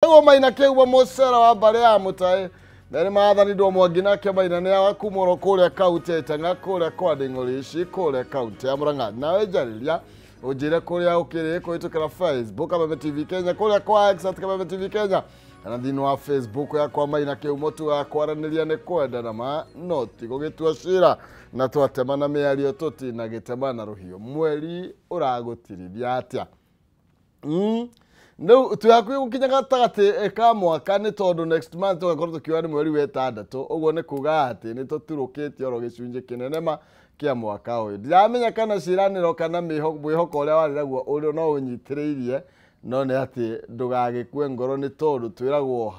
Njĩtagwo Maina Kĩhumo mũcera wa mbarĩ ya Mũtaĩ na nĩ maathani ndwo mwangi nake Maina nĩ wa kuma oro kũrĩa kaunti ya Itang'a kũrĩa kwa Nding'orici kũrĩa kaunti ya Murang'a. Nawe njarĩria ũnjĩre kũrĩa ũkĩrĩ kũhĩtũkĩra Facebook Kameme TV Kenya, kũrĩa kwa X at Kameme TV Kenya, kana thĩinĩ wa Facebook yakwa Maina Kĩhumo tu ya kwaranĩria nĩ kwenda na ma no ti gũgĩtua cira na twatema na mĩario tũtinagĩtema na rũhiũ. Mweri ũragũtirithia atĩa? Rĩu twĩ hakuhĩ gũkinya gatagatĩ ka mwaka nĩ tondũ next month tũgakorwo tũkiuga nĩ mweri wa ĩtandatũ. Ũguo nĩ kuga atĩ nĩ tũturũkĩtie oro gĩcunjĩ kĩnene ma kĩa mwaka ũyũ. Ndiramenya kana ciĩranĩro kana mwĩhoko ũrĩa warĩ naguo ũrĩa no ũnyitĩrĩirie, no nĩ atĩ ndũgagĩkue ngoro nĩ tondũ twĩragwo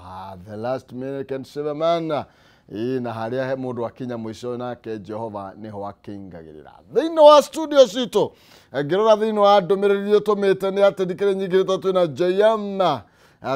the last minute can save a man. Ĩĩ, na harĩa he mũndũ akinya mũico nake Jehova nĩho akĩingagĩrĩra. Thĩinĩ wa studio citũ ngĩrora thĩinĩ wa ndũmĩrĩri iria ũtũmĩte nĩ atĩ ndikĩrĩ nyingĩ tondũ twĩna JM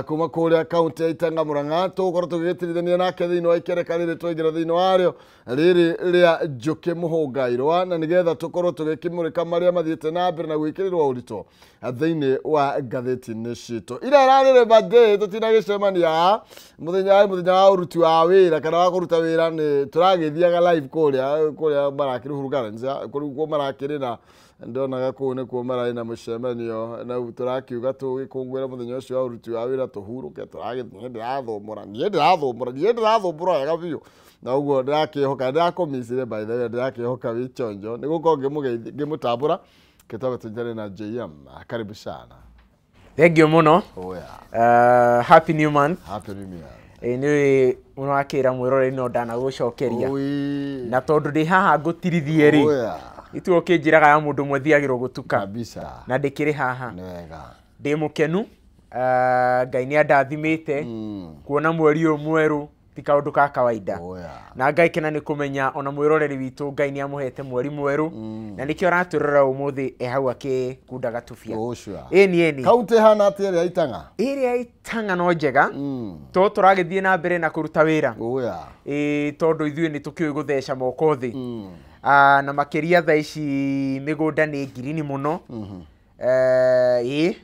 kuma kũrĩa kaunti ya Itang'a Murang'a, tũgũkorwo tũgĩgĩtirithania nake thĩinĩ wa ikereka rĩrĩ twaingĩra thĩinĩ warĩo rĩrĩ rĩa Njũkĩ Mũhũngairwa, na nĩgetha tũkorwo tũgĩkĩmũrĩka marĩa mathiĩte na mbere na gwĩkĩrĩrwo ũritũ thĩinĩ wa ngathĩti-inĩ citũ. Ira ĩrarĩ Labour Day, tũtinagĩcemania mũthenya wa ũruti wa wĩra kana wa kũruta wĩra, nĩ tũragĩthiaga live kũrĩa marakĩrĩ Uhuru Gardens, kũu marakĩrĩ na ndonaga kũu nĩkuo mararĩ na mũcemanio, na tũrakiuga tũgĩkũngũĩra mũthenya ũcio wa ũruti wa wĩra tũhurũke, tũragĩthiĩ ndĩrathũmũra, niĩ ndĩrathũmũra, niĩ ndĩrathũmũra wega biũ. Na ũguo ndĩrakĩhoka, ndĩrakũmicire by the way, ndĩrakĩhoka wĩ chonjo nĩ gũkorwo ngĩmũtambũra kĩtabe tũnjane na JM. Karibu sana. Thank you mũno. Oh yeah. Happy new month. Happy new year. Nĩ mũno akĩra mwĩroreri no ndanagũcokeria. Oi. Na tondũ ndĩ haha ngũtirithie rĩ. Oh yeah. Ituo ũkĩnjĩraga ya mũndũ ũmwe thiagĩrwo gũtuka. Kabisa. Na ndĩkĩrĩ haha. Nĩ wega. Ndĩ mũkenu. Ngai nĩ andathimĩte kuona mweri ũyũ mwerũ ti kaũndũ ka kawaida. Oh yeah. Na Ngai kena nĩ kũmenya ona mwĩroreri witũ Ngai nĩ amũhete mweri mwerũ. Na nĩkĩo aratwĩrora ũmũthĩ e hau akĩkunda gatubia. Oh sure. Ĩni ĩni. Kaunti hana atĩa ĩrĩa Itang'a? Ĩrĩa Itang'a no njega. To tũragĩthiĩ na mbere na kũruta wĩra. Oh yeah. Tondũ ithuĩ nĩ tũkĩũĩ gũtheca moko thĩ. Na makĩria thaa ici mĩgũnda nĩ ngirini mũno. Ĩĩ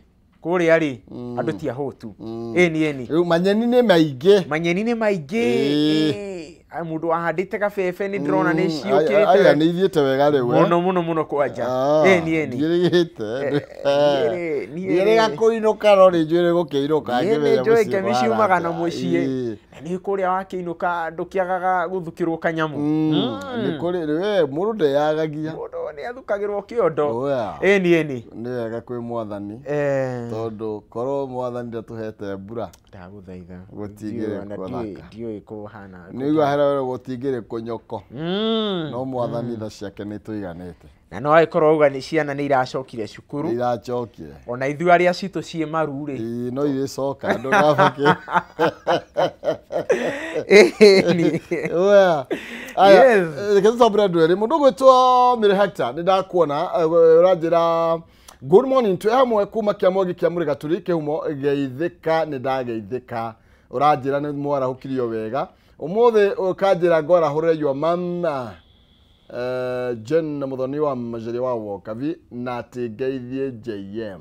kũrĩa rĩ andũ ti ahũtu. Ĩni ĩni. Rĩu manyeni nĩ maingĩ. Manyeni nĩ maingĩ. Mũndũ wahandĩte gabebe nĩ ndĩrona nĩ ciũkĩte. Aya nĩ ithiĩte wega rĩu. Mũno mũno mũno kwanja. Ĩni ĩni. Ndiĩrĩgĩte. Ndiĩrĩga kũinũka no nĩ njũĩ gũkĩinũka. Nĩ njũĩ ngemi ciumaga na mũciĩ. Na nĩ kũrĩa wakĩinũka ndũkĩagaga gũthukĩrwo kanyamũ. Nĩ kũrĩ we mũndũ ndeyagagia. Mũndũ nĩ athukagĩrwo kĩondo. Ĩni ĩni. Nĩ wega kwĩ mwathani. Tondũ korwo mwathani ndatũhete mbura. Ndagũthaitha. Gũtingĩrĩ gũthaka. Ndiũĩ kũhana. Nĩigua hera wega gũtingĩrĩ kũnyoko. No mwathani tha ciake nĩ tũiganĩte. Na no agĩkorwo auga nĩ ciana nĩ iracokire cukuru. Nĩ iracokire. Ona ithuĩ arĩa citũ ciĩ maru rĩ. Ĩĩ no irĩcoka ndũgabake. Ĩni. Aya, reke tũtambũre andũ erĩ. Mũndũ ũgwĩtwo Mary Hector nĩ ndakuona ũranjĩra good morning twĩ hamwe kuma Kĩamũgi kĩa Mũrĩgaturi Kĩhumo geithĩka nĩ ndageithĩka. Ũranjĩra nĩ mwarahũkirio wega. Ũmũthĩ ũkanjĩra ngwarahũre your mama Jen Muthoni wa Majaria wa Wokavi na atĩ ngeithie JM.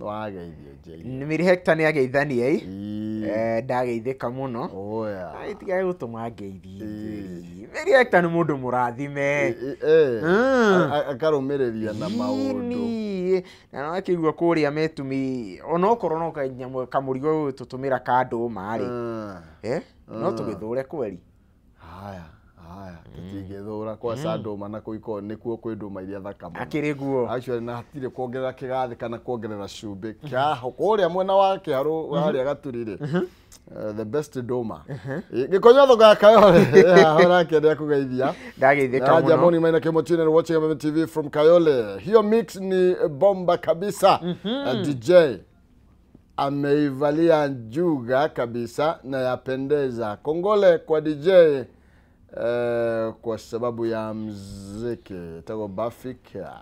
Wageithio JM. Mary Hector nĩ ageithania ĩ. Ndageithĩka mũno. Oh yeah. Itigae gũtũma ngeithie. Mary Hector nĩ mũndũ mũrathime. Akarũmĩrĩria na maũndũ. Na no akĩigua kũrĩa metumi onokorwo no kanyamũ kamũrigo gũtũtũmĩra ka ndũma rĩ. No tũgĩthũre kweri. Haya. Haya, tũtingĩthũra kwaca ndũma na kũu ikoragwo nĩkuo kwĩ ndũma iria thaka mũno. Akĩrĩ guo. Actually na hatirĩ kuongerera kĩgathĩ kana kuongerera cumbĩ. Kĩaho kũrĩa mwena wa Kĩharũ harĩa Gaturi rĩ. The best ndũma. Gĩkonyo thoko ya Kayole. Ũrake nĩ akũgeithia. Ndageithĩka mũno. Jamoni Maina Kĩhumo Tune and watching MMTV TV from Kayole. Hiyo mix ni bomba kabisa. DJ ameivalia njuga kabisa na yapendeza. Kongole kwa DJ kwa sababu ya mziki tagwo Bafika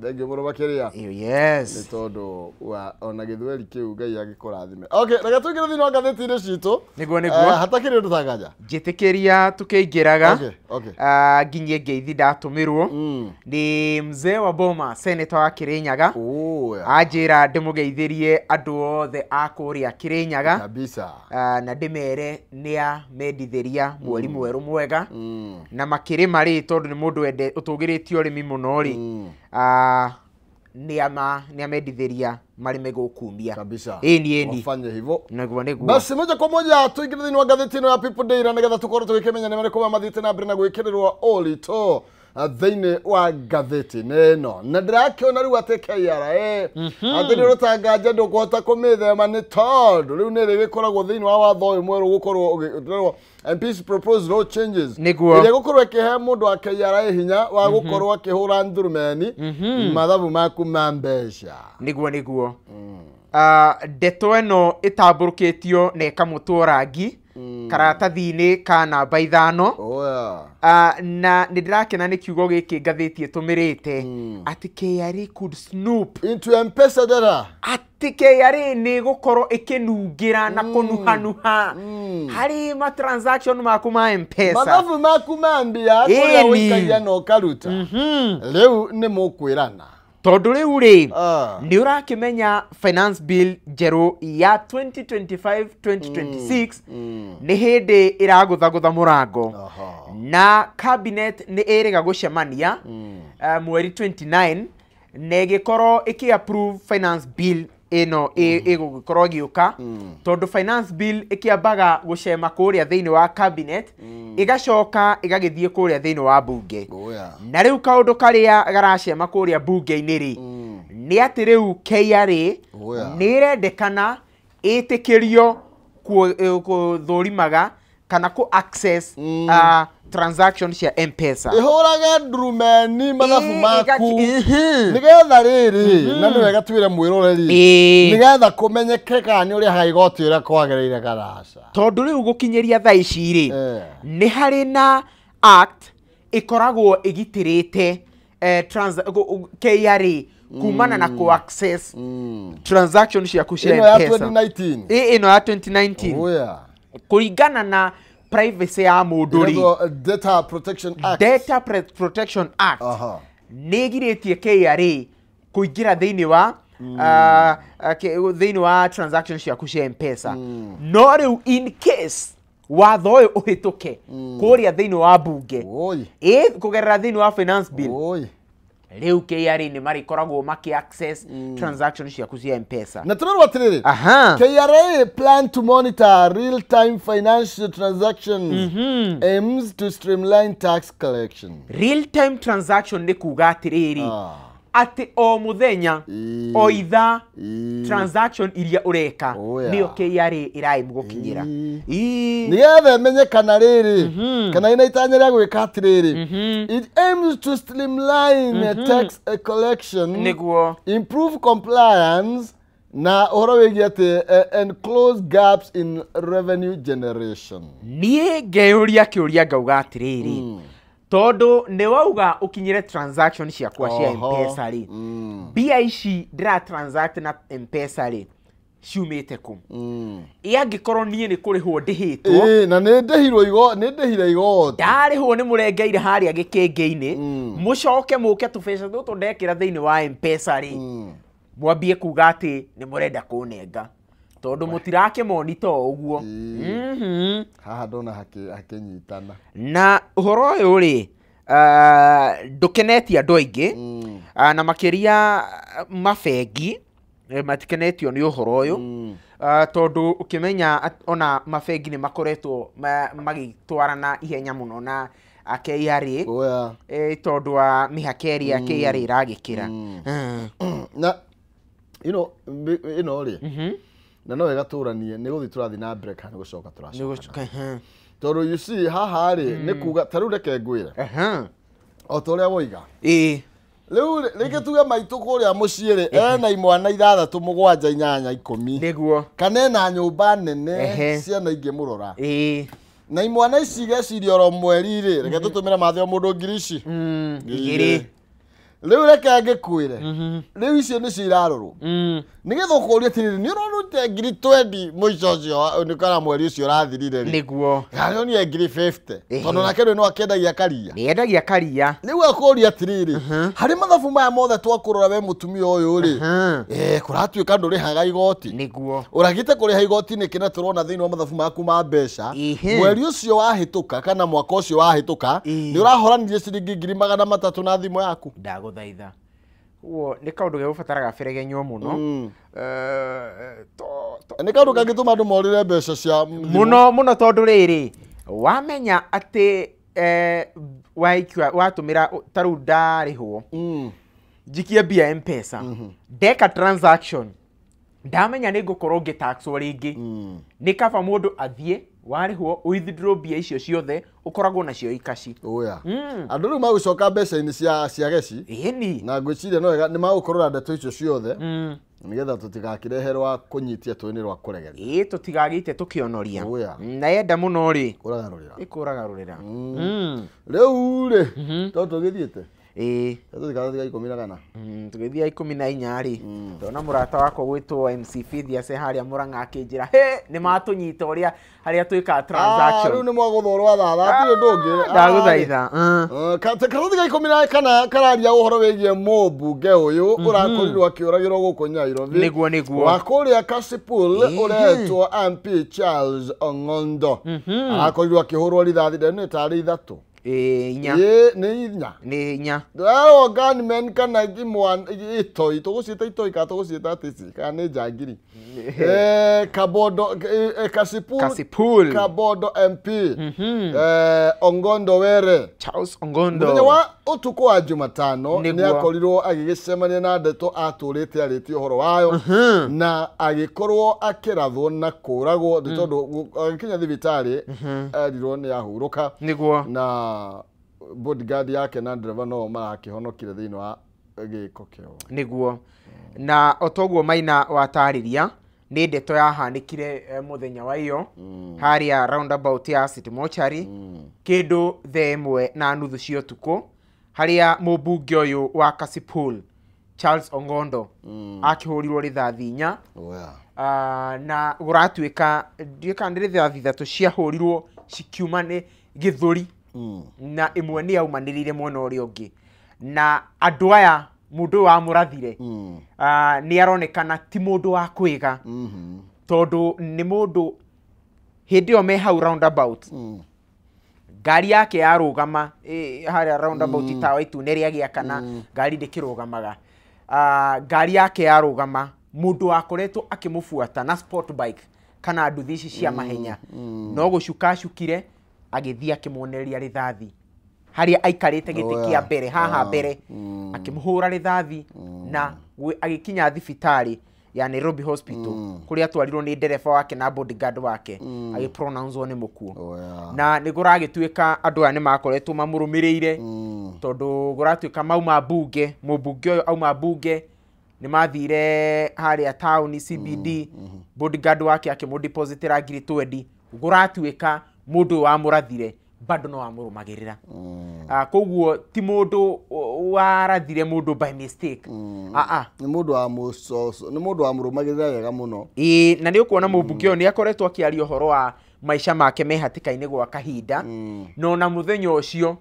thengiũ mũno makĩria. Iyo, yes. Nĩ tondũ wa ona gĩthweri kĩu Ngai agĩkũrathime. Okay, reke tũingĩre thĩinĩ wa ngathĩti-inĩ citũ. Nĩguo, nĩguo. Hatakĩrĩ ũndũ tanganja. Njĩtĩkĩria tũkĩingĩraga. Okay, okay. Nginyie ngeithi ndatũmĩrwo nĩ mzee wa Boma, senator wa Kirinyaga. Oh, yeah. Anjĩra ndĩmũgeithĩrie andũ othe a kũrĩa Kirinyaga. Kabisa. Na ndĩmere nĩ amendithĩria mweri mwerũ mwega. Na makĩrĩma rĩ, tondũ nĩ mũndũ wende ũtũgĩrĩtie ũrĩmi mũno rĩ, nĩ amendithĩria marĩme gũkumia. Kabisa. Ĩni, ĩni. Wafanye hivyo. Nĩguo, nĩguo. Basi moja kwa moja tuingire thĩinĩ wa ngathĩti ĩno ya People Daily nĩgetha tũkorwo tũgĩkĩmenya nĩ marĩkũ mathiĩte na mbere na gwĩkĩrĩrwo ũritũ thĩinĩ wa ngathĩti ĩno. Na ndĩrakĩona rĩu atĩ KRA atĩ nĩ rũtanganja ndũkũhota kũmĩthema nĩ tondũ rĩu nĩ ĩrĩgĩkoragwo thĩinĩ wa watho ũyũ mwerũ gũkorwo ũgĩrwo MPs propose law changes. Nĩguo. Ĩrĩa ĩgũkorwo ĩkĩhe mũndũ wa KRA hinya wa gũkorwo akĩhũra ndurumeni mathabu maku ma mbeca. Nĩguo, nĩguo. Ndeto ĩno ĩtambũrũkĩtio na ĩkamũtwo rangi karatathi-inĩ ka namba 5. Oh, yeah. Na nĩ ndĩrakena nĩ kiugo gĩkĩ ngathĩti ĩtũmĩrĩte atĩ KRA could snoop into M-Pesa data. Atĩ KRA nĩ ĩgũkorwo ĩkĩnungĩra na kũnuhanuha harĩ ma transaction maku ma M-Pesa. Mathabu maku ma mbia kũrĩa Ĩni. ũikagia na ũkaruta. Rĩu nĩ mũkwĩrana. Tondũ rĩu rĩ, Ah. nĩ ũrakĩmenya finance bill njerũ ya 2025-2026 nĩ hĩndĩ ĩragũthagũtha mũrango. Aha. Na cabinet nĩ ĩrĩga gũcemania mweri 29 na ĩgĩkorwo ĩkĩ approve finance bill ĩno ĩgũgĩkorwo ĩgĩũka, tondũ finance bill ĩkĩambaga gũcema kũrĩa thĩinĩ wa cabinet, ĩgacoka ĩgagĩthiĩ kũrĩa thĩinĩ wa bunge. Oh, yeah. Na rĩu kaũndũ karĩa garacema kũrĩa bunge-inĩ rĩ, nĩ atĩ rĩu KRA Oh, yeah. nĩ ĩrendekana ĩtĩkĩrio gũthũrimaga kana kũ access transaction cia M-Pesa. Ĩhũrage ndurumeni mathabu maku Ĩhĩ. nĩgetha rĩrĩ, na nĩ wega twĩre mwĩroreri, nĩgetha kũmenyeke kana nĩ ũrĩhaga igoti ũrĩa kwagĩrĩire kana aca. Tondũ rĩu gũkinyĩria thaa ici rĩ, Eh. nĩ harĩ na act ĩkoragwo ĩgitĩrĩte KRA kumana na kũ access transaction ciaku cia Ĩno ya M-Pesa. 2019. Ĩ, ĩno ya 2019. Oh, yeah. Kũringana na privacy ya mũndũ rĩ, Ĩretwo Data Protection Act. Data Protection Act nĩ ĩgirĩtie KRA kũingĩra thĩinĩ wa thĩinĩ wa transaction ciaku cia M-Pesa. No rĩu in case watho ũyũ ũhĩtũke kũrĩa thĩinĩ wa bunge, Oi. ĩ kũgerera thĩinĩ wa finance bill, Oi. rĩu KRA nĩ marĩkoragwo makĩ access transaction ciaku cia M-Pesa. Na tũrerwo atĩrĩrĩ, Aha. KRA plan to monitor real-time financial transactions, aims to streamline tax collection. Real time transaction nĩ kuga atĩrĩrĩ, atĩ o mũthenya, o ithaa, transaction iria ũreka, Oh, yeah. nĩyo KRA ĩraĩmu gũkinyĩra. Ĩĩ. Nĩgetha ĩmenye kana rĩrĩ, kana ĩna itanya rĩa gwĩka atĩrĩrĩ, it aims to streamline tax collection, Nĩguo. improve compliance na ũhoro wĩgiĩ atĩ and close gaps in revenue generation. Niĩ ngeyũria kĩũria ngauga atĩrĩrĩ, tondũ nĩ wauga ũkinyĩre transaction ciakwa cia M-Pesa rĩ, mbia ici ndĩra transact na M-Pesa rĩ, ciumĩte kũ? Ĩ angĩkorwo niĩ nĩ kũrĩhwo ndĩhĩtwo? Ĩĩ, na nĩ ndĩhirwo nĩ ndĩhire igoti. Ndarĩhwo nĩ mũrengeire harĩa gĩkĩngĩ-inĩ, mũcoke mũke tũbeca tũtũ ndekĩra thĩinĩ wa M-Pesa rĩ, mwambie kuga atĩ nĩ mũrenda kũnenga tondũ mũtirakĩmonita o ũguo. Haha ndona hakĩnyitana. Na ũhoro ũyũ rĩ, ndũkenetie andũ aingĩ, na makĩria mabengi matikenetio nĩ ũhoro ũyũ, tondũ ũkĩmenya ona mabengi nĩ makoretwo magĩtwarana ihenya mũno na KRA, Oya. tondũ wa mĩhaka ĩrĩa KRA ĩragĩkĩra. Na ĩno rĩ, na no wega tũranie nĩ gũthiĩ tũrathiĩ na mbere kana nĩ gũcoka tũracoka? Nĩ Tondũ you see haha rĩ, nĩ kuga ta rĩu reke ngwĩre, o ta ũrĩa woiga, rĩu rĩ, rĩngĩ tuge maitũ kũrĩa mũciĩ rĩ, ena imwana 6, 7, 8, 10, Nĩguo. kana ena nyũmba nene, Ehe. ciana ingĩmũrora. Na imwana ici igeciria oro mweri rĩ, reke tũtũmĩre mathĩ o mũndũ ngiri ici igĩrĩ. Rĩu reke ngĩkwĩre, rĩu icio nĩcio irarorwo nĩgetha ũkũria atĩrĩrĩ, nĩ ũrorute ngiri 20 mũico ũcio nĩ kana mweri ũcio ũrathirire rĩ, nĩguo kana nĩ ngiri 50, tondũ nake rĩu no akĩendagia karia. Nĩendagia karia. Rĩu akũria atĩrĩrĩ, harĩ mathabu maya mothe twakũrora we mũtumia ũyũ rĩ, kũratuĩka ndũrĩhaga igoti. Nĩguo. Ũragĩte kũrĩha igoti nĩkĩ na tũrona thĩinĩ wa mathabu maku ma mbeca mweri ũcio wahĩtũka kana mwaka ũcio wahĩtũka nĩ ũrahoranirie ciringi 300,000 na thimũ yaku. Ndagũthaitha. Ũguo nĩ kaũndũ gegũbataraga beregenywo mũno. Nĩ kaũndũ kangĩtũma andũ morĩre mbeca cia mũno mũno, tondũ rĩrĩ wamenya atĩ watũmĩra ta rĩu ndarĩhwo njikie mbia M-Pesa, ndeka transaction ndamenya nĩ ngũkorwo ngĩtaxwo rĩngĩ, nĩ kaba mũndũ athiĩ warĩhwo withdraw mbia icio ciothe ũkoragwo nacio ikaci. Oya. Andũ rĩu magũcoka mbeca-inĩ cia geci. Ĩni. Na ngwĩciria no wega nĩ magũkorora ndeto icio ciothe nĩgetha tũtigakĩrehe rwa kũnyitia tũĩ rwa kũregeria. Ĩĩ, tũtigagĩte tũkĩonoria. Oya. Na yenda mũno rĩ, Kũragarũrĩra. ĩkũragarũrĩra. Rĩu rĩ, to tũgĩthiĩte? Ĩĩ. Tũthiĩ 14. Tũgĩthiĩ 14 rĩ, ndona mũrata wakwa gwĩtwo MC Fithias harĩa Mũrang'a akĩnjĩra, he nĩ matũnyita ũrĩa harĩa twĩkaga transaction. Rĩu nĩ mwagũthorwo thaa hatirĩ ũndũ ũngĩ. Ndagũthaitha. Karatathi ga 14 kararia ũhoro wĩgiĩ mũmbunge ũyũ ũrakorirwo akĩũragĩrwo gũkũ Nairobi. Nĩguo nĩguo. Wa kũrĩa Kasipul ũretwo MP Charles Ong'ondo. Arakorirwo akĩhũrwo rithathi nĩ tarĩ 3. Inya. Nĩ inya. Nĩ inya. Ndĩrarwo gunmen kana imwana itoi, tũgũciĩta itoi kana tũgũciĩta atĩ ici, kana nĩ njangiri. Kabondo, Kasipul, Kasipul. Kabondo MP. Ong'ondo Were. Charles Ong'ondo. Mũthenya wa ũtukũ wa Jumatano nĩ akorirwo agĩgĩcemania na ndeto atũrĩte arĩtie ũhoro wayo na agĩkorwo akĩrathwo na kũragwo nĩ tondũ agĩkinya thibitarĩ erirwo nĩ ahurũka. Nĩguo. Na bodyguard yake na ndereba no marakĩhonokire thĩinĩ wa gĩko kĩu. Nĩguo. Na otoguo Maina watarĩria nĩ ndeto yahanĩkire mũthenya wa iyo harĩa roundabout ya City Mortuary kĩndũ 1:30 cia ũtukũ harĩa mũmbunge ũyũ wa Kasipul Charles Ong'ondo akĩhũrirwo rithathi 4. Na gũratuĩka ndiũĩ kana nĩ rithathi 3 ciahũrirwo cikiuma nĩ gĩthũri na ĩmwe nĩ yaumanĩrĩire mwena ũrĩa ũngĩ, na andũ aya mũndũ ũyũ wamũrathire nĩ aronekana ti mũndũ wa kwĩga, tondũ nĩ mũndũ hĩndĩ ĩyo me hau roundabout ngari yake yarũgama harĩa roundabout itawa itune rĩagĩakana, ngari ndĩkĩrũgamaga. Ngari yake yarũgama, mũndũ wakoretwo akĩmũbuata na sport bike kana nduthi ici cia mahenya no gũcuka acukire agĩthiĩ akĩmuonereria rithathi harĩa aikarĩte gĩtĩ kĩa mbere haha mbere, akĩmũhũra rithathi na agĩkinya thibitarĩ ya Nairobi Hospital kũrĩa atwarirwo nĩ ndereba wake na bodyguard wake, agĩpronouncewo nĩ mũkuũ. Na nĩ kũragĩtuĩka andũ aya nĩ makoretwo mamũrũmĩrĩire, tondũ kũratuĩka mauma mbunge, mũmbunge ũyũ auma mbunge nĩ mathire harĩa taũni CBD, bodyguard wake akĩmũdepositĩra ngiri 20. Kũratuĩka mũndũ ũyũ wamũrathire bado no amũrũmagĩrĩra. Koguo ti mũndũ warathire mũndũ by mistake. Nĩ mũndũ wa mũcoco, nĩ mũndũ wamũrũmagĩrĩra wega mũno. Ĩĩ, na nĩ ũkuona mũmbunge ũyũ nĩ akoretwo akĩaria ũhoro wa maica make me hatĩka-inĩ gwa kahinda, no na mũthenya ũcio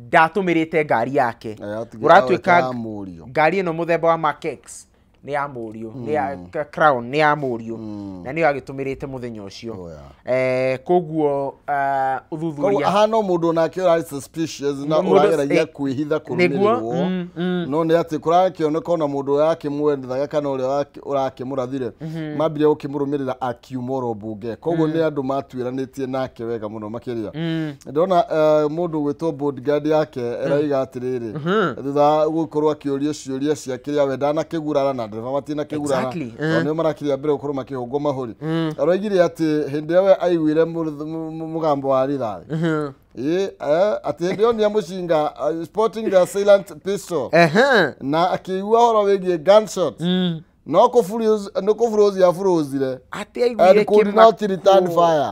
ndatũmĩrĩte ngari yake. Ũratuĩka ngari ĩno mũthemba wa Mark X nĩ ya mũriũ, nĩ ya Crown nĩ ya mũriũ, na nĩyo agĩtũmĩrĩte mũthenya ũcio. Koguo ũthuthuria ahana mũndũ nake ũrarĩ suspicious na ũrageragia kwĩhitha kũrũmĩrĩrwo, no nĩ atĩ kũrakĩoneka ona mũndũ ũrakĩmwendethaga kana ũrĩa ũrakĩmũrathire mambire gũkĩmũrũmĩrĩra akiuma oro mbunge. Koguo nĩ andũ matuĩranĩtie nake wega mũno makĩria. Ndona mũndũ gwĩtwo bodyguard yake eraiga atĩrĩrĩ, thutha wa gũkorwo akĩũrio ciũria cia kĩrĩa we ndanakĩgurara na ndereba matinakĩgurara, tondũ nĩo marakĩria mbere gũkorwo makĩhũngwo mahũri. Aroigire atĩ hĩndĩ ĩrĩa we aiguire mũgambo wa rithathi, atĩ hĩndĩ ĩyo nĩamũcinga sporting the silent pistol na akĩigua ũhoro wĩgiĩ gunshots, no kũburuzi aburuzire, atĩ aiguire and could not return fire.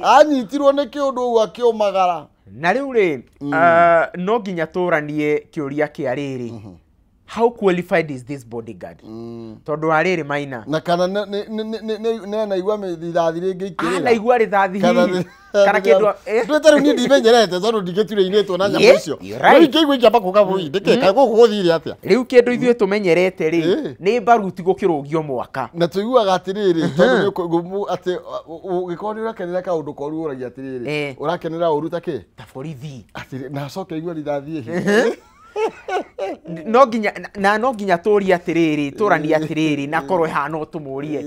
Anyitirwo nĩ kĩũndũ ũguo akĩũmagara. Na rĩu rĩ, no nginya tũranie kĩũria kĩa rĩrĩ, how qualified is this bodyguard? Tondũ wa rĩrĩ Maina, na kana nĩ rithathi rĩngĩ ikĩrĩra. Anaigua rithathi hihi kana kĩndũ. Ndwĩte rĩu niĩ ndimenyerete tondũ ndingĩturĩinĩtwo na nyamũ icio. You're right. Rĩu ingĩigua ingĩamba kuga bũi ndĩkĩ kaĩ gũkũ gũthire atĩa? Rĩu kĩndũ ithuĩ tũmenyerete rĩ, nĩ mbaruti gũkĩrũgio mwaka. Na tũiguaga atĩrĩrĩ, tondũ nĩ atĩ ũngĩkorwo nĩ ũrakenera kaũndũ koru ũragia atĩrĩrĩ, ũrakenera ũru ta kĩ? Ta borithi. Atĩrĩ, na acoke aigue rithathi ĩhi. No nginya na no nginya tũrie atĩrĩrĩ, tũranie atĩrĩrĩ, na korwo ĩhana tũmũrie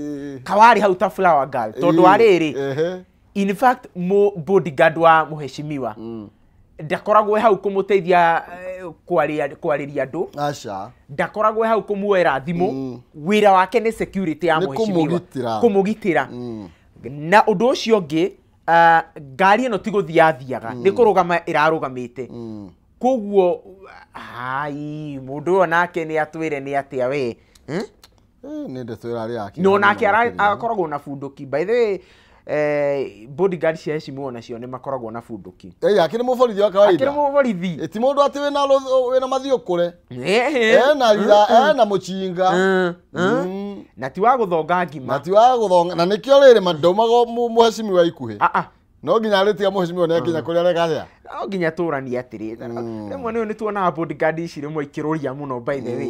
kawarĩ hau ta flower girl, tondũ wa rĩrĩ, in fact mo bodyguard wa mũheshimiwa ndakoragwo hau kũmũteithia kwarĩria andũ. Aca. Ndakoragwo hau kũmuoera thimũ. Wĩra wake nĩ security ya mũheshimiwa, kũmũgitĩra. Na ũndũ ũcio ũngĩ, ngari ĩno ti gũthiĩ athiaga, nĩ kũrũgama ĩrarũgamĩte. Koguo ai mũndũ ũyũ nake nĩ atwĩre nĩ atĩa we. Nĩ ndeto ĩrarĩ yake. No nake akoragwo na bunduki. By the way, bodyguard cia heshimiwa nacio nĩ makoragwo na bunduki. Akĩrĩ mũborithi wa kawaida. Akĩrĩ mũborithi. Ti mũndũ atĩ wĩna mathiũ kũre. Ena mũcinga. Na ti wa gũthonga ngima. Na ti wa gũthonga. Na nĩkĩo rĩrĩ mandaumaga mũheshimiwa ikuhĩ. No nginya arĩtiga mũheshimiwa nĩ akinya kũrĩa areka atĩa. No nginya tũranie atĩrĩ, rĩmwe nĩ tuonaga bodyguard ici rĩmwe ikĩrũria mũno, by the way.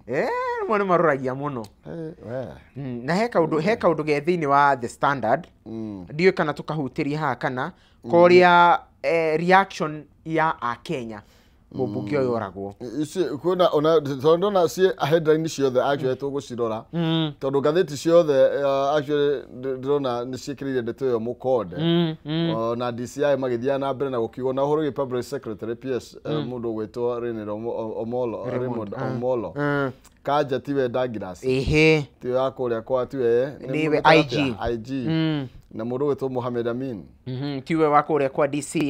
Rĩmwe nĩ marũragia mũno. Na he kaũndũ ge thĩinĩ wa The Standard, ndiũĩ kana tũkahutĩria haha kana koria reaction ya Akenya mũmbunge ũyũ oragwo. Ici kwĩna ona tondũ ndona ciĩ headline ciothe actually tũgũcirora, tondũ ngathĩti ciothe actually ndĩrona nĩ ciĩkĩrĩire ndeto ĩyo mũkonde. Na DCI magĩthiaga na mbere na gũkiuga na ũhoro wĩgiĩ public secretary PS mũndũ ũgwĩtwo Raymond Omolo. Kanja tiwe Douglas. Tiwe wa kũrĩa kwa tiwe niwe IG. IG. Na mũndũ ũgwĩtwo Mohamed Amin. Tiwe wa kũrĩa kwa DCI.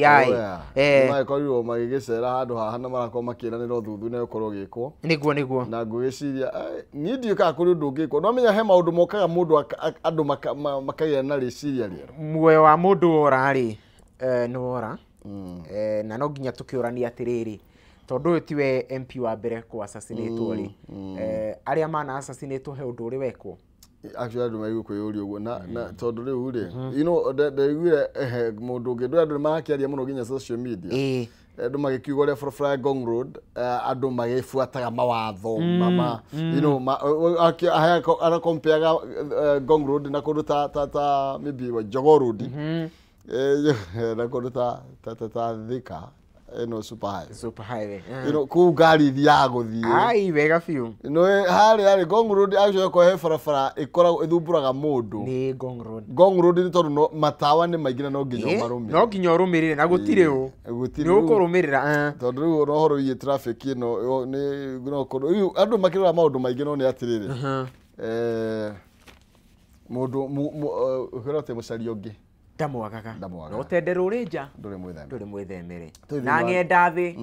Nĩmakorirwo magĩgĩcera handũ haha na marakorwo makĩranĩra ũthuthuria ũkorwo ũgĩkwo. Nĩguo nĩguo. Na ngwĩciria niĩ ndiũĩ kana kũrĩ ũndũ ũngĩkwo. No menya he maũndũ mokaga mũndũ andũ makagĩa na rĩciria rĩerũ. Muoyo wa mũndũ wora rĩ, nĩ wora. Na no nginya tũkĩũranie atĩrĩrĩ, tondũ ũyũ tiwe MP wa mbere kũ assassinatwo rĩ, arĩa mana assassinatwo he ũndũ ũrĩ wekwo. Actually andũ maigua kwĩyũria ũguo na tondũ rĩu rĩ, you know, ndaiguire mũndũ ũngĩ, andũ marakĩaria mũno nginya social media. Andũ magĩkiuga ũrĩa barabara ya Ngong Road, andũ magĩbuataga mawatho, you know, arakompeaga Ngong Road na kũndũ ta maybe Jogoo Road, na kũndũ ta Thika ĩno super highway. Super highway. You know, kũu ngari ithiaga gũthiĩ. Ai wega biũ. No harĩa rĩ Ngong Road actually ko he barabara ĩkoragwo ĩthumbũraga mũndũ. Nĩ Ngong Road. Ngong Road nĩ tondũ matawa nĩ maingĩ na no nginya ũmarũmĩrĩre. No nginya ũrũmĩrĩre na gũtirĩ ũ. Nĩ ũkũrũmĩrĩra. Tondũ rĩu ona ũhoro wĩgiĩ traffic ĩno nĩ no kũndũ rĩu andũ makĩrora maũndũ maingĩ no nĩ atĩrĩrĩ. Mũndũ ũkwĩra atĩ mũcaria ũngĩ. Ndamwagaga. No tende rũrĩ nja. Ndũrĩ mwĩthemere. Ndũrĩ mwĩthemere. Na ng'enda thĩ.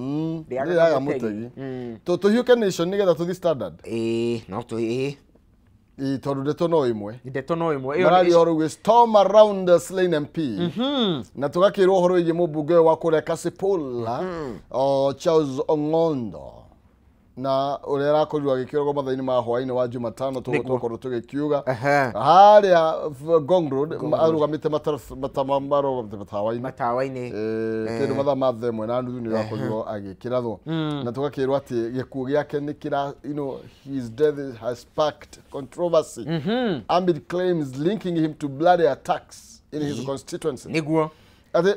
Ndĩaga mũtegi. Tũhiũke Nation nĩgetha tũthiĩ Standard. No tũ Tondũ ndeto no ĩmwe. Ndeto no ĩmwe. Mararia ũhoro wĩgiĩ storm around the slain MP. Na tũgakĩrwo ũhoro wĩgiĩ mũmbunge wa kũrĩa Kasipul, Charles Ong'ondo. Na ũrĩa arakorirwo agĩkĩũragwo mathaa-inĩ ma hwaĩ-inĩ wa Jumatano tũgũkorwo tũgĩkiuga harĩa Ngong Road arũgamĩte matawa-inĩ kĩndũ mathaa ma 3:30 nĩ arakorirwo agĩkĩrathwo. Na tũgakĩrwo atĩ gĩkuũ gĩake nĩ kĩra, you know, his death has sparked controversy amid claims linking him to bloody attacks in his constituency. Nĩguo. Atĩ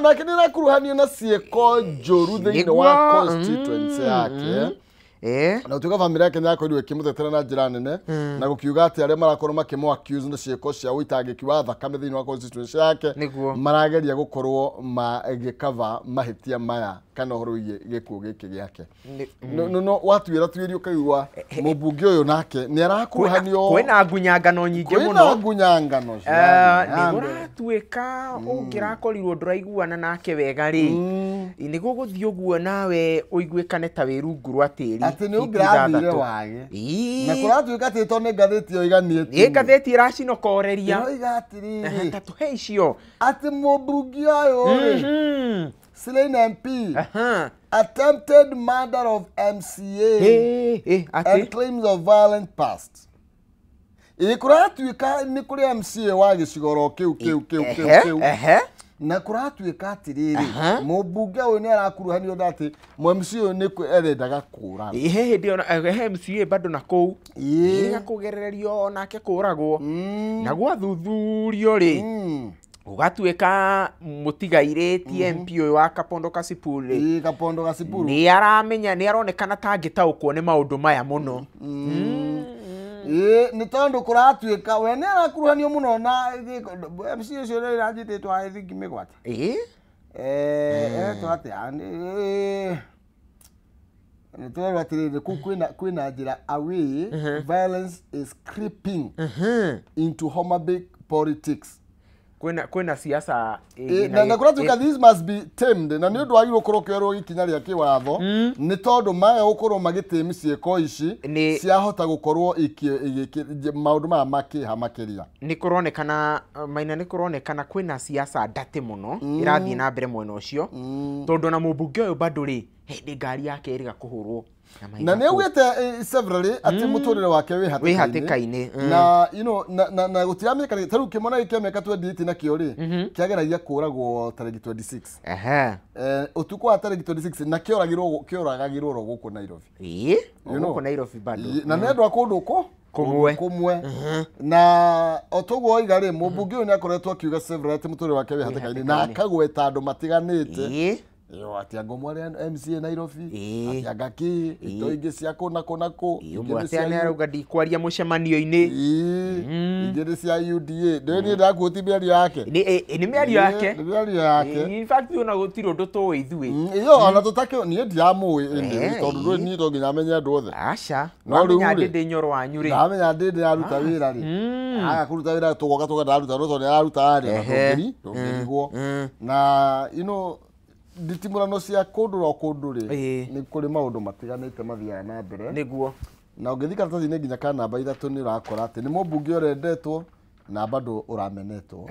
nake nĩ arakuruhanio na ciĩko njũru thĩinĩ wa constituency yake. Na ũtuĩka bamĩrĩ yake nĩ yakorirwo ĩkĩmũtetera na njĩra nene na gũkiuga atĩ arĩa marakorwo makĩmũ accuse na ciĩko cia ũitangĩki wa thakame thĩinĩ wa constituency yake marageria gũkorwo magĩkava mahĩtia maya kana ũhoro wĩgiĩ gĩkuũ gĩkĩ gĩake. No watuĩra tuĩrio ũkaigua mũmbunge ũyũ nake nĩ arakuruhanio. Kwĩna ngunyangano nyingĩ mũno. Kwĩna ngunyangano. Nĩ gũratuĩka ũngĩrakorirwo ndũraiguana nake wega rĩ, nĩ gũgũthiĩ ũguo nawe ũiguĩkane ta wĩ rungu rwa tĩri. Atĩ nĩ ũngĩrathire wage. Na kũratuĩka atĩ to nĩ ngathĩti ĩyo iganĩtie. Nĩ ngathĩti ĩracinokoreria. Ĩroiga atĩrĩrĩ. Ta tũhe icio. Atĩ mũmbunge ũyũ rĩ. Slain MP. Attempted murder of MCA. And claims of violent past. Ĩ kũratuĩka nĩ kũrĩ MCA wa gĩcigo kĩu kĩu kĩu kĩu kĩu. Na kũratuĩka atĩrĩrĩ mũmbunge ũyũ nĩ arakuruhanio na atĩ MCA ũyũ nĩ arendaga kũraga. He hĩndĩ ona he MCA bado na kũu. Ĩ kũgerererio nake kũragwo. Na gwathuthurio rĩ. Ũgatuĩka mũtigairĩ TMP ũyũ wa Kapondo Kasipul rĩ. Ĩ Kapondo Kasipul. Nĩ aramenya nĩ aronekana ta angĩtaũkwo nĩ maũndũ maya mũno. Ĩ nĩ tondũ kũratuĩka we nĩ arakuruhanio mũno na MC ũcio nĩ aranjĩtĩtwo agĩthingi mĩgwate. Ĩ etwo atĩa nĩ tũrerwo atĩrĩrĩ kũu kwĩna njĩra away violence is creeping into Homa Bay politics. Kwĩna siasa na kũratuĩka this must be tamed na nĩ ũndũ wagĩrĩirwo gũkorwo ũkĩoerwo ikinya rĩa kĩwatho nĩ tondũ maga gũkorwo magĩtĩmi ciĩko ici ciahota gũkorwo maũndũ maya makĩha makĩria. Nĩ kũronekana Maina nĩ kũronekana kwĩna siasa ndate mũno ĩrathiĩ na mbere mwena ũcio tondũ ona mũmbunge ũyũ bado rĩ hĩndĩ ngari yake ĩrĩga kũhũrwo. Na nĩ augĩte severally atĩ mũtũrĩre wake wĩ hatĩka-inĩ na you know na gũtiramenyeka ta rĩu kĩmwana gĩkĩ mĩaka 28 nakĩo rĩ kĩageragia kũragwo tarĩki 26 ũtukũ wa tarĩki 26 na kĩoragagĩrwo ro gũkũ Nairobi. Ĩ gũkũ Nairobi bado na nĩ andũ a kũndũ kũ kũmwe na o toguo oiga rĩ mũmbunge ũyũ nĩ akoretwo akiuga severally atĩ mũtũrĩre wake wĩ hatĩka-inĩ na akagweta andũ matiganĩte. Yo ati anga ũmwe MCA Nairobi ati anga kĩ ito ingĩ cia kũ na kũ na kũ ũmwe atĩ nĩ arauga ndikwaria mũcemanio-inĩ ingĩ nĩ cia UDA ndĩ niĩ ndakuũti mĩario yake nĩ mĩario yake nĩ mĩario yake in fact ona gũtirĩ ũndũ tũĩ ithuĩ iyo ona tũtakĩ niĩ ndiramũĩ ĩndĩ tondũ ndũĩ niĩ to nginya menye andũ othe aca wamenya ndĩndĩ nyoro wanyu rĩ ndamenya ndĩndĩ aruta wĩra rĩ aga kũruta wĩra tũgoka tũga ndaruta no tondũ nĩ araruta rĩ na ndũngĩrigwo na you know nditimũrano cia kũndũ ro kũndũ rĩ nĩ kũrĩ maũndũ matiganĩte mathiaga na mbere nĩguo na ũngĩthiĩ karatathi-inĩ nginya ka namba 3 nĩ ũrakora atĩ nĩ mũmbunge ũrendetwo na bado ũramenetwo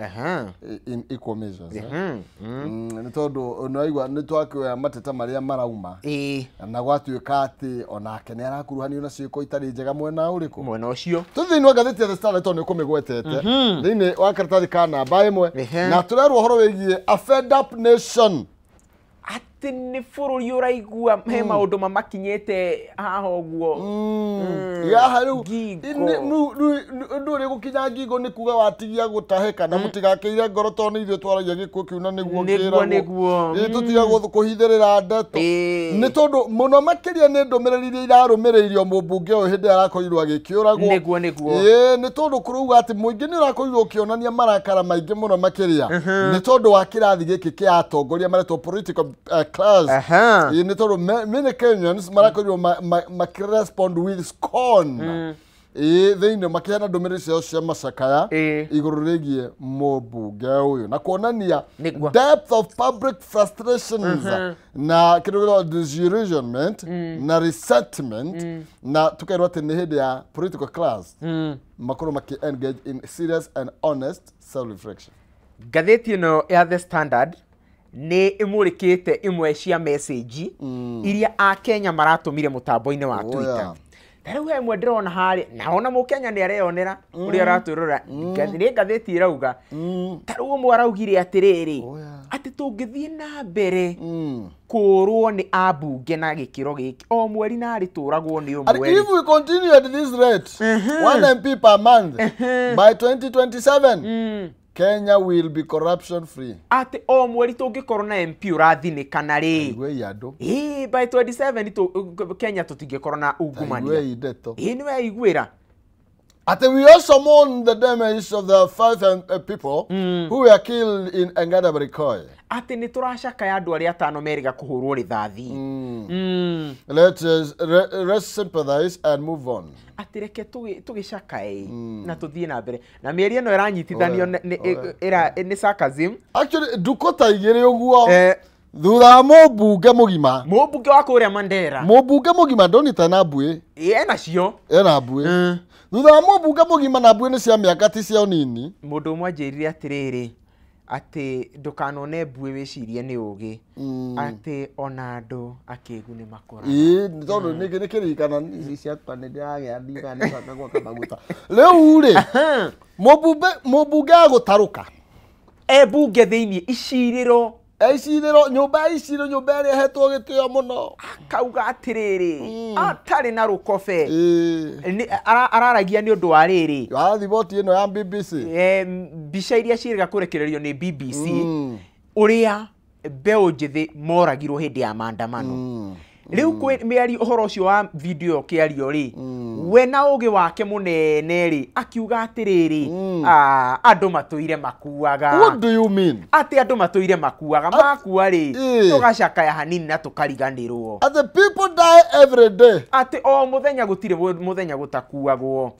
in equal measures nĩ tondũ nĩwaigua nĩ twakĩoya mateta marĩa marauma na gwatuĩka atĩ onake nĩ arakuruhanio na ciĩko itarĩ njega mwena ũrĩkũ mwena ũcio tũthiĩ thĩinĩ wa ngathĩti ya The Standard tondũ nĩ ũkũmĩgwetete thĩinĩ wa karatathi ka namba 1 na tũrerwo ũhoro wĩgiĩ a fed up nation atĩ nĩ bũrũri ũraigua he maũndũ mamakinyĩte haha ũguo yaha rĩu ũndũ ũrĩ gũkinya ngingo nĩ kuga watigia gũtahĩka na mũtigakĩire ngoro tondũ nĩ ithuĩ twaragia gĩkuũ kĩu na nĩguo kĩragwo tũtiga kũhithĩrĩra ndeto nĩ tondũ mũno makĩria nĩ ndũmĩrĩri iria irarũmĩrĩirio mũmbunge ũyũ hĩndĩ ĩrĩa arakorirwo agĩkĩũragwo nĩguo nĩguo nĩ tondũ kũrauga atĩ mũingĩ nĩ ũrakorirwo ũkĩonania marakara maingĩ mũno makĩria nĩ tondũ wa kĩrathi gĩkĩ kĩa atongoria maretwo political class nĩ tondũ many Kenyans marakorirwo makĩrespond with scorn thĩinĩ makĩheana ndũmĩrĩri ciao cia macakaya igũrũ rĩgiĩ mũmbunge ũyũ na kuonania depth of public frustrations na kĩndũ gĩtagwo disillusionment na resentment na tũkerwo atĩ nĩ hĩndĩ ya political class makorwo makĩ engage in serious and honest self reflection. Ngathĩti ĩno ya The Standard nĩ ĩmũrĩkĩte imwe cia message iria akenya maratũmire mũtambo-inĩ wa Twitter. Ta rĩu he ĩmwe ndĩrona harĩa na ona mũkenya nĩ areyonera ũrĩa aratwĩrora nĩ ngathĩti ĩrauga ta rĩu ũmwe araugire atĩrĩrĩ atĩ tũngĩthiĩ na mbere kũrwo nĩ ambunge na gĩkĩro gĩkĩ o mweri na arĩ tũragwo nĩ ũmwe. If we continue at this rate 1 MP per month by 2027 Kenya will be corruption free. Atĩ o mweri tũngĩkorwo na MP ũrathinĩkana rĩ. Igwe andũ. By 27 Kenya tũtingĩkorwo na ungumania. Igwe ndeto. Nĩ weiguĩra. Atĩ we also mourn the damage of the 5 people who were killed in Angada Barikoi. Atĩ nĩ tũracakaya andũ arĩa 5 merĩga kũhũrwo rithathi. Let us sympathize and move on. Atĩ reke tũgĩcakae na tũthiĩ na mbere. Na mĩario ĩno ĩranyitithanio nĩ sarcasm. Actually ndukũ ta igĩrĩ ũguo Thutha wa mũmbunge mũgima. Mũmbunge wa kũrĩa Mandera. Mũmbunge mũgima ndonita na mbuĩ. Ena cio. Ena mbuĩ. Thutha wa mũmbunge mũgima na mbuĩ nĩ cia mĩaka ti cia ũnini. Mũndũ ũmwe anjĩrire atĩrĩrĩ atĩ ndũkanone mbuĩ wĩcirie nĩ ũgĩ. Atĩ ona andũ akĩgu nĩ makũraga. Ĩĩ nĩ tondũ nĩ kĩririkana ici ciakwa nĩ ndĩragĩa ndiga nĩ bata gwaka maguta. Rĩu rĩ mũmbunge agũtarũka. E mbunge thĩinĩ icirĩro. Icirĩro nyũmba ya icirĩro nyũmba ĩrĩa ĩhetwo gĩtĩo mũno. Akauga atĩrĩrĩ atarĩ na rũkobe. Araragia nĩ ũndũ wa rĩrĩ. Wa riboti ĩno ya BBC. Mbica iria ciĩrĩga kũrekererio nĩ BBC ũrĩa mbeũ njĩthĩ moragirwo hĩndĩ ya maandamano. Rĩu kwĩ mĩario ũhoro ũcio wa video ũkĩario rĩ we na ũgĩ wake mũnene rĩ akiuga atĩrĩrĩ andũ matũire makuaga. What do you mean? Atĩ andũ matũire makuaga makua rĩ tũgacakaya hanini na tũkariganĩrwo. Atĩ people die every day. Atĩ o mũthenya gũtirĩ mũthenya gũtakuagwo.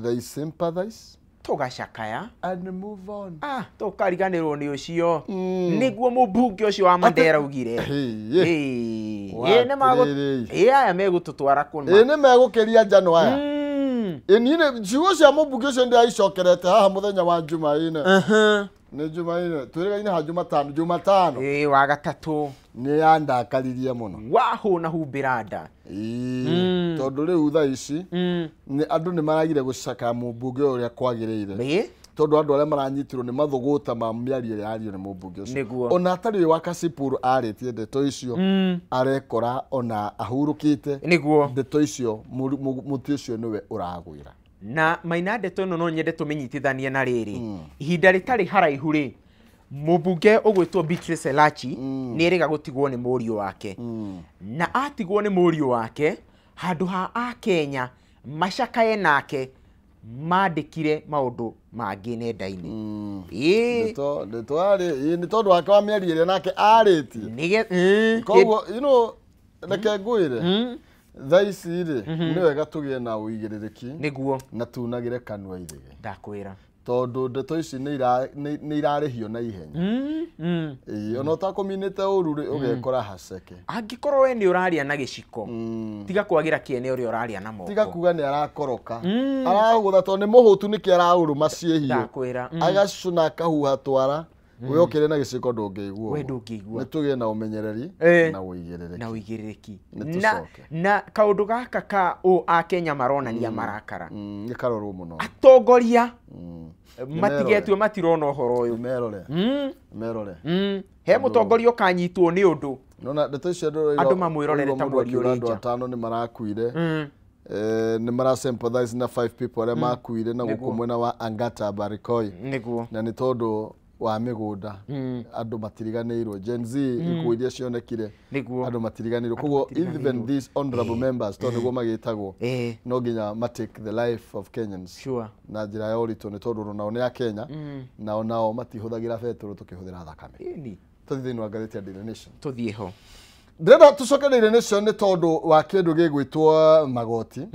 They sympathize. Tũgacakaya and move on. Tũkariganĩrwo nĩ ũcio. Nĩguo mũmbunge ũcio wa Mandera ugire. Aya megũtũtwara kũma. Nĩ megũkĩria njano aya. Niĩ ciugo cia mũmbunge ũcio ndĩraicokerete haha mũthenya wa Jumaine. Nĩ Jumaine twĩrĩgaine ha Jumatano. Jumatano. Wa gatatũ. Nĩ yandakaririe mũno. Wahũna humbĩra nda. Tondũ rĩu thaa ici andũ nĩ maragire gũcakaya mũmbunge ũrĩa kwagĩrĩire. Tondũ andũ arĩa maranyitirwo nĩ mathũgũta ma mĩario ĩrĩa yario nĩ mũmbunge ũcio. Ona atarĩ wa Kasipul arĩtie ndeto icio arekora ona ahurũkĩte. Nĩguo. Ndeto icio mũtĩ ũcio nĩwe ũragwĩra. Na maina ndeto ĩno no nyende tũmĩnyitithanie na rĩrĩ. Ihinda rĩtarĩ haraihu rĩ mũmbunge ũgwĩtwo Beatrice Elachi nĩ erĩga gũtigwo nĩ mũriũ wake. Na atigwo nĩ mũriũ wake handũ ha Akenya macakaye nake mandĩkire maũndũ mangĩ nenda-inĩ. Ndeto arĩ nĩ tondũ wake wa mĩario ĩrĩa nake arĩtie. Koguo you know reke ngwĩre thaa ici rĩ nĩ wega tũgĩe na ũigĩrĩrĩki. Nĩguo. Na tunagĩre kanua ithige. Ndakwĩra. Tondũ ndeto ici nĩ irarĩhio na ihenya. Ona ũtakũminĩte ũru rĩ ũgekora haceke. Angĩkorwo we nĩ ũraria na gĩciko tiga kwagĩra kĩene ũrĩa ũraria na moko. Tiga kuga nĩ arakoroka. Aragũtha tondũ nĩ mũhũtu nĩkĩ araũrũma ciĩhiũ. Ndakwĩra. Agacũna akahuha twara. We ũkĩrĩ na gĩciko ndũngĩigua. We ndũngĩigua. Nĩ tũgĩe na ũmenyereri na ũigĩrĩrĩki. Na ũigĩrĩrĩki. Na kaũndũ gaka ka ũ Akenya maronania marakara. Nĩ karorwo mũno. Atongoria matigetue matirona ũhoro ũyũ. Merore. Merore. He mũtongoria ũkanyitwo nĩ ũndũ. Nona ndeto icio andũ mamwĩrorere ta mweri ũrĩ nja. Andũ atano nĩ marakuire. Nĩ mara sympathize na 5 people arĩa makuire na gũkũ mwena wa Angata Barikoi. Nĩguo. Na nĩ tondũ wa mĩgũnda andũ matiriganĩirwo. Gen Z ikuũ iria cionekire andũ matiriganĩirwo. Koguo even these honorable members tondũ nĩguo magĩtagwo no nginya ma take the life of Kenyans. Sure. Na njĩra ya ũritũ nĩ tondũ nao nĩ a Kenya nao nao matihũthagĩra betũrũ tũkĩhũthĩra thakame. Tũthiĩ thĩinĩ wa ngathĩti ya Daily Nation. Tũthiĩ ho. Ndĩrenda tũcoke Daily Nation nĩ tondũ wa kĩndũ gĩgwĩtwo magoti.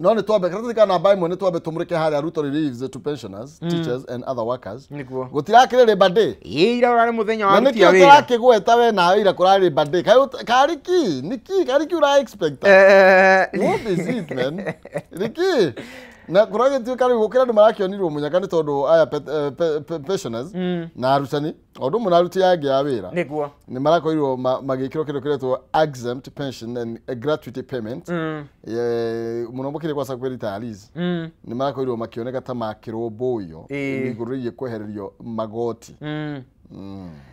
No nĩ twambe karatathi ka namba ĩmwe nĩ twambe tũmũrĩke harĩa Ruto reliefs to pensioners, teachers and other workers. Gũtirakĩrĩ Labour Day. Ira ũrarĩ mũthenya wa aruti a wĩra. Na nĩkĩo tũrakĩgweta we nawe ira kũrarĩ Labour Day. Karĩ kĩ? Nĩkĩ? Karĩ kĩ ũra expect? What is it, man? Nĩkĩ? Na kũragĩtuĩka rĩu gũkĩra andũ marakĩonirwo mũnyaka nĩ tondũ aya pensioners na arutani o ũndũ ũmwe na aruti angĩ a wĩra. Nĩguo. Nĩ marakorirwo magĩkĩrwo kĩndũ kĩretwo exempt pension and gratuity payment. Mũno makĩria kwa kwĩ retirees. Nĩ marakorirwo makĩoneka ta makĩrũmbũiyo igũrũ rĩgiĩ kwehererio magoti.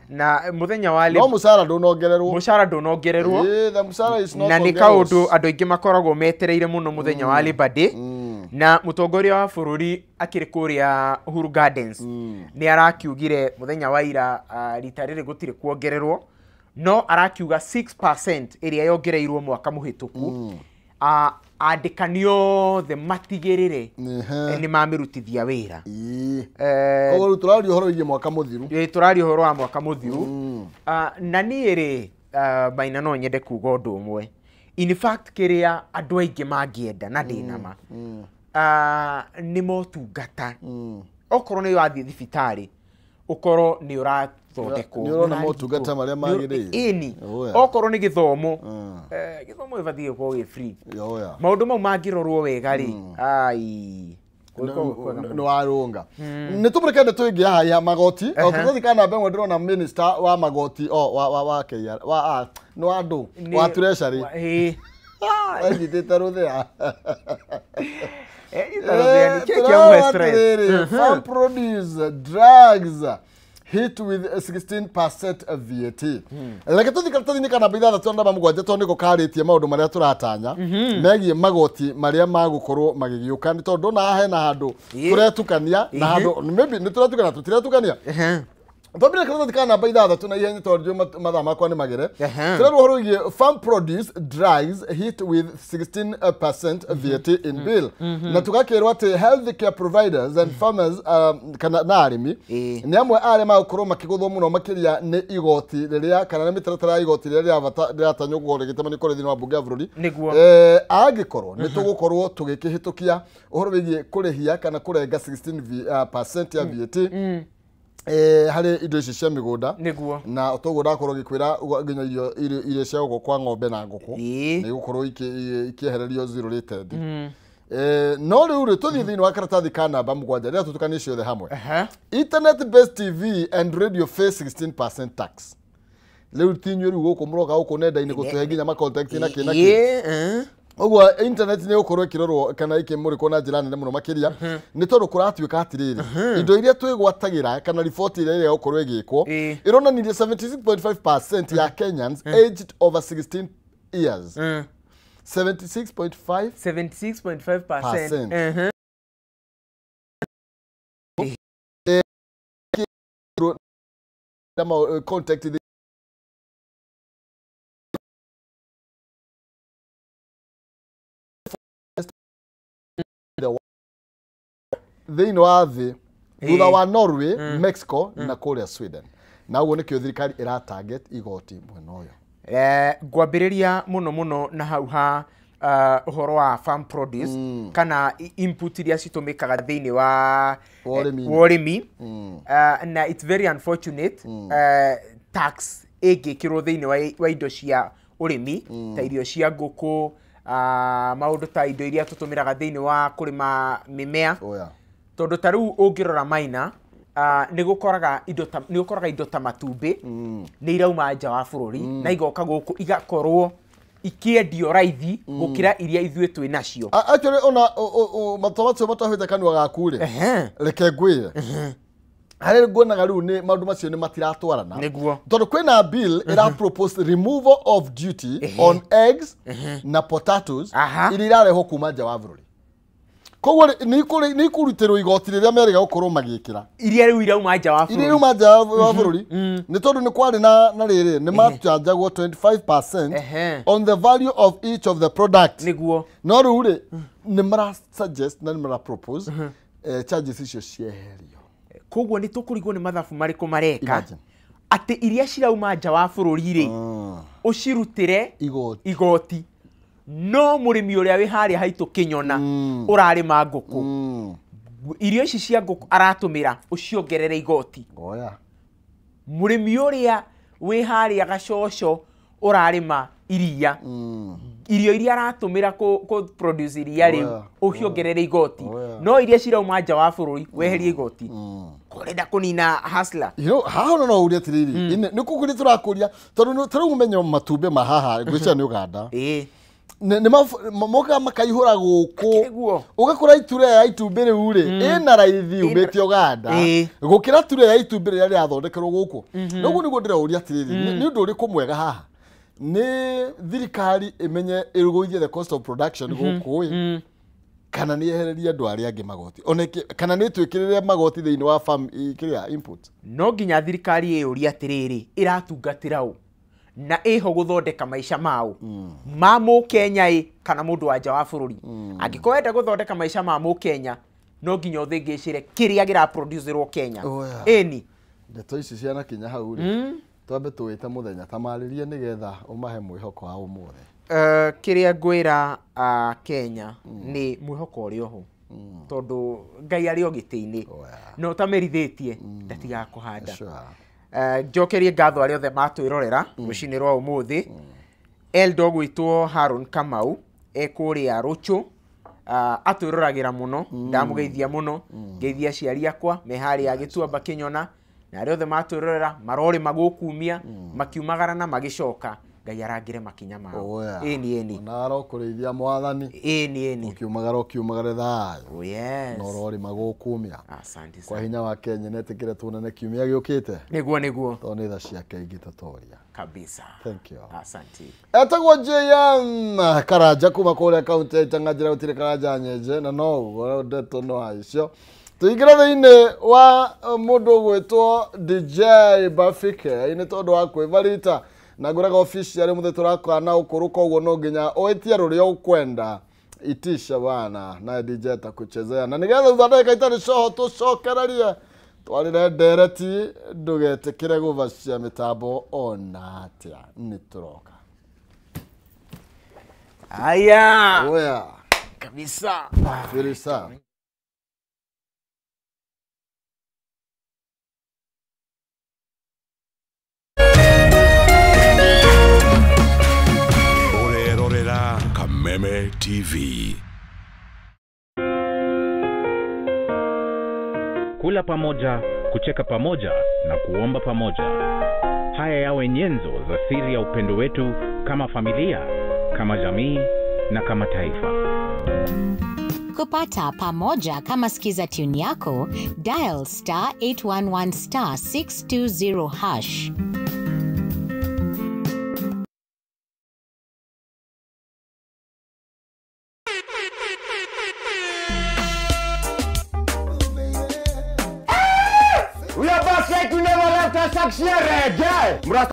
Na mũthenya wa no mũcara ndũnongererwo. Mũcara ndũnongererwo. The mũcara is not. Na nĩ kaũndũ andũ aingĩ makoragwo metereire mũno mũthenya wa Labour Day. Na mũtongoria wa bũrũri akĩrĩ kũrĩa Uhuru Gardens nĩ arakiugire mũthenya wa ira rita rĩrĩ gũtirĩ kuongererwo no arakiuga 6% ĩrĩa yongereirwo mwaka mũhĩtũku andĩkani othe matigĩrĩre nĩ mamĩrutithia wĩra. Koguo rĩu tũraria ũhoro wĩgiĩ mwaka mũthiru. Tũraria ũhoro wa mwaka mũthiru. Na niĩ rĩ Maina no nyende kuga ũndũ ũmwe. In fact kĩrĩa andũ aingĩ mangĩenda na ndĩnama nĩ motungata. Okorwo nĩ wathiĩ thibitarĩ ũkorwo nĩ ũrathondekwo. Nĩ ũrona motungata marĩa magĩrĩire. Ĩni. Oh, yeah. Okorwo nĩ gĩthomo, gĩthomo gĩbatiĩ gũkorwo gĩ free. Yoya. Maũndũ mau mangĩrorwo wega rĩ, ai, gũgĩkorwo kwega nä mũno. warunga nä tå må rä kende tå ingä haha ya magoti o tå thiä kana namba ĩmwe ndĩrona minister wa magoti o wa KRA wa nĩ wa andũ wa treasury Ĩĩ. anyitĩte rũthĩa. Nyita rũthĩa, nĩkĩo kĩamũhe stress. Farm produce drugs hit with 16% VAT. Reke tũthiĩ karatathi-inĩ ka namba ithathatũ na namba mũgwanja tondũ nĩko karĩtie maũndũ marĩa tũratanya megiĩ magoti marĩa magũkorwo magĩgĩũka, nĩ tondũ ndona haha hena handũ tũretukania na handũ maybe nĩ tũretukania, tũtiretukania. Twambire karatathi ka namba ithathatũ na ihenya tondũ ndiũĩ mathaa makwa nĩ magere. Tũrerwo ũhoro wĩgiĩ farm produce drugs hit with 16% VAT in bill, na tũgakĩrwo atĩ health care providers and farmers, kana na arĩmi, nĩ amwe arĩa magũkorwo makĩgũthwo mũno makĩria nĩ igoti rĩrĩa kana nĩ mĩtaratara ya igoti rĩrĩa rĩrabata rĩratanywo gũkorwo rĩgĩtemanio kũrĩ thĩinĩ wa mbunge ya bũrũri. Angĩkorwo nĩ tũgũkorwo tũgĩkĩhĩtũkia ũhoro wĩgiĩ kũrĩhia kana kũrenga 16% ya VAT harĩ indo ici cia mĩgũnda. Na toguo ndakorwo ngĩkwĩra nginya irio cia gũkũ kwa ng'ombe na ngũkũ nĩ igũkorwo ikĩehererio zero rated. No rĩu rĩ, tũthiĩ thĩinĩ wa karatathi ka namba mũgwanja rĩrĩa tũtukanie ciothe hamwe. Internet based TV and radio face 16% tax. Rĩu ti inyuĩ rĩu gũkũ mũroka gũkũ nenda-inĩ gũtũhe nginya ma contact na kĩ na kĩ. Ũguo internet nĩ ĩgũkorwo ĩkĩrorwo kana ĩkĩmũrĩkwo na njĩra nene mũno makĩria, nĩ tondũ kũratuĩka atĩrĩrĩ, indo iria twĩgwatagĩra kana riboti ĩrĩa ĩgũkorwo ĩgĩkwo ĩronanirie 76.5% ya Kenyans aged over 16 years, 76.5 76.5%. Percent. Contact the thĩinĩ wa thĩ thutha wa Norway, Mexico na kũrĩa Sweden. Na ũguo nĩkĩo thirikari ĩra target igoti mwena ũyũ. Ngwambĩrĩria mũno mũno na hau ha ũhoro wa farm produce kana input iria citũmĩkaga thĩinĩ wa Wa ũrĩmi-inĩ. Wa ũrĩmi. Na it's very unfortunate, tax ĩngĩkĩrwo thĩinĩ wa indo cia ũrĩmi ta irio cia ngũkũ, maũndũ ta indo iria tũtũmĩraga thĩinĩ wa kũrĩma mĩmea, tondũ ta rĩu ũngĩrora maina, nĩ gũkoraga indo ta matumbĩ nĩ irauma nja wa bũrũri na igoka gũkũ igakorwo ikĩendio raithi gũkĩra iria ithuĩ twĩ nacio. Actually ona matũ macio matahĩte kanua gaku rĩ, reke ngwĩre harĩa nguonaga rĩu nĩ maũndũ macio nĩ matiratwarana, tondũ kwĩna bill ĩra propose removal of duty on eggs na potatoes iria irarehwo kuma nja wa bũrũri. Koguo rĩ, nĩ ikũrutĩrwo igoti rĩrĩa merĩga gũkorwo magĩkĩra iria rĩu irauma nja wa iria bũrũri. Irauma nja wa bũrũri, nĩ tondũ nĩ kwarĩ na rĩrĩ nĩ machanjagwo 25% on the value of each of the product. No rĩu rĩ, nĩ mara suggest na nĩ mara propose charges icio cieherio. Koguo nĩ tũkũrigwo nĩ mathabu marĩkũ mareka Imagine. atĩ iria cirauma nja wa bũrũri rĩ, ũcirutĩre igoti. Igoti, no mũrĩmi ũrĩa wĩ harĩa haitũ kĩnyona ũrarĩma ngũkũ, irio ici cia ngũkũ aratũmĩra ũciongerere igoti. Ngoya. Mũrĩmi ũrĩa wĩ harĩa gacoco ũrarĩma iria, irio iria aratũmĩra kũ produce iria rĩu, ũciongerere igoti, no iria cirauma nja wa bũrũri weherie igoti. Kũrenda kũnina hustler. You know, haha ona no ũrie atĩrĩrĩ, nĩ kũkũria tũrakũria tondũ ta rĩu ũmenyo matumbĩ ma haha ngwĩciria nĩ Uganda nĩ mokaga makaihũra gũkũ. Ũgakora iture ya itumbĩ rĩu rĩ ĩna raithi umĩte Uganda gũkĩra ture ya itumbĩ rĩrĩa rĩrathondekerwo gũkũ. Na ũguo nĩguo ndĩroria atĩrĩrĩ, nĩ ũndũ ũrĩkũ mwega haha? Nĩ thirikari ĩmenye ĩrũgũithie the cost of production gũkũ ĩ, kana nĩ yehererie andũ arĩa angĩ magoti ona kana nĩ ĩtwĩkĩrĩre magoti thĩinĩ wa farm kĩrĩa input? No nginya thirikari ĩyũrie atĩrĩrĩ, ĩratungatĩra ũ na ĩho gũthondeka maica mao ma mũkenya ĩ kana mũndũ wa nja wa bũrũri? Angĩkorwo wenda gũthondeka maica ma mũkenya, no nginya ũthĩngĩcĩre kĩrĩa kĩraproducerwo Kenya. Oh, yeah. Ĩni. Ndeto ici cianakinya hau rĩ, twambe tũwĩte mũthenya tamarĩrie nĩgetha ũmahe mwĩhoko wa ũmũthĩ. Kĩrĩa ngwĩra Kenya nĩ mwĩhoko ũrĩ oho, tondũ Ngai arĩ o gĩtĩ-inĩ. Oh, yeah. Na ũtamerithĩtie ndatigaga kũhanda. Njokerie ngatho arĩa othe matwĩrorera rũcinĩ rwa ũmũthĩ. Eldo gwĩtwo Haron Kamau ekũrĩa Rũchũ, atwĩroragĩra mũno, ndamũgeithia mũno, ngeithia aciari akwa me harĩa Gĩtuamba Kĩnyona, na arĩa othe matwĩrorera marorĩma gũkumia makiumagara na magĩcoka, Ngai arangĩre makinya mao. Ĩni ĩni. Ona arokũrĩithia mwathani. Ĩni ĩni. Ũkiumagara ũkiumagare thayũ. Oh yes. Na ũrorĩma gũkumia. Asante Kwa sana. hinya wake nyene ĩtĩkĩre tuonane kiumia gĩũkĩte. Nĩguo nĩguo. Tondũ nĩ tha ciake ingĩtũtoria. Kabisa. Thank you. Asante. Etagwo JM Karanja kuma kũrĩa kaunti ya Itang'a njĩra gũtirĩ Karanja nyenje na no ũguo ndeto no icio. Tũingĩre thĩinĩ wa mũndũ ũgwĩtwo DJ Bafike nĩ tondũ wa kwĩbarita na ngũraga official mũthĩ tũrakana ũkũrũ koguo no nginya ũĩtie rũrĩa ũkwenda itisha bana na DJ atakuchezea na nĩgetha thutha ndagĩka itarĩ coho tũcokererie twarĩre ndereti ndũgetĩkĩre gũbacia mĩtambo ona atĩa nĩ tũroka. Aya. Oya. Kabisa. Filisa. Orerorera Kameme TV. Kula pamoja, kucheka pamoja na kuomba pamoja. Haya yawe nyenzo za siri ya upendo wetu kama familia, kama jamii na kama taifa. Kupata pamoja kama skiza tune yako, dial star 811 star 620 hash. We are back like we never left us.